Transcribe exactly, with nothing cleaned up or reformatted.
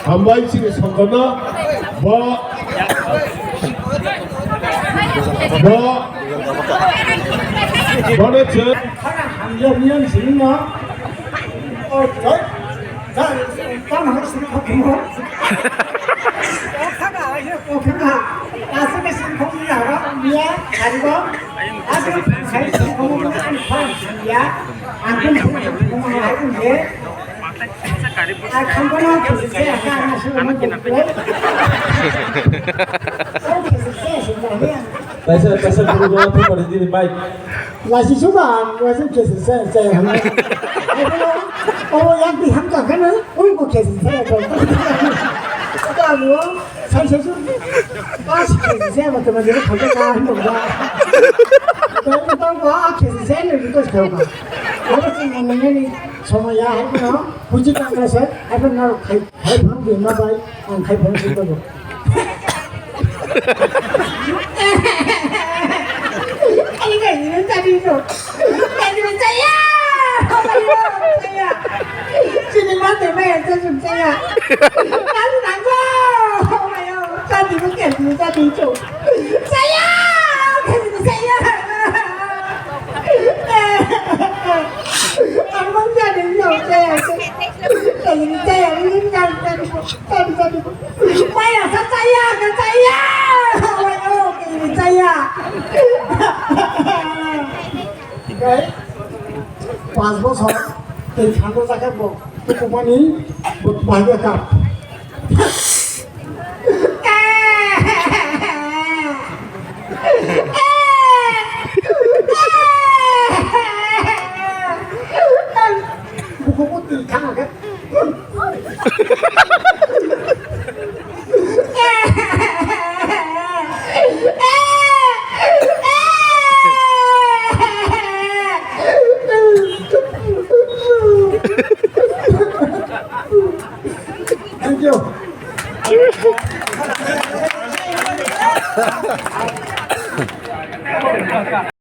Hambai chini songkano bo bo bono chwng. Khana hamya miyan sini no. O joi. Joi. Tan hok sini khok mo. O khana ayo o khana. Asuk sini khok miya ha miya hari bo. Asuk sai sini khok mo an khok ya. Angkun sini khok mo hai ye. Kaisa, kaisa guru gana thumani dini bike. Lasi suka, lasi kesi se, se, hana. Obo yang di hamka kana, ui ko kesi se, ko. Kamu, sai sai su, pas kesi se, ma tuma jere khamka ka, hano ba. Tau tau ba kesi se ne, because kau ba. Obo sing ne ne. Somaya hai phano huji tangkha se, hai phano narok khai, khai phano bima bai, ang khai phano sui tongo. Ani kai ni tadi to. Tadi to saya. Saya. Sini mate mai to saya. Tadi nanggo. Tadi to tadi to. Saya. Tadi to saya. Ang mang jadi yo, saya. Saya, saya, ini kan, kan, kan, kan. Maya sa saya, kan saya. Ayo, ini saya. Oke, pas bosor, tei khando sakhe bo, tukumani, bo bahaya kap. Thank you.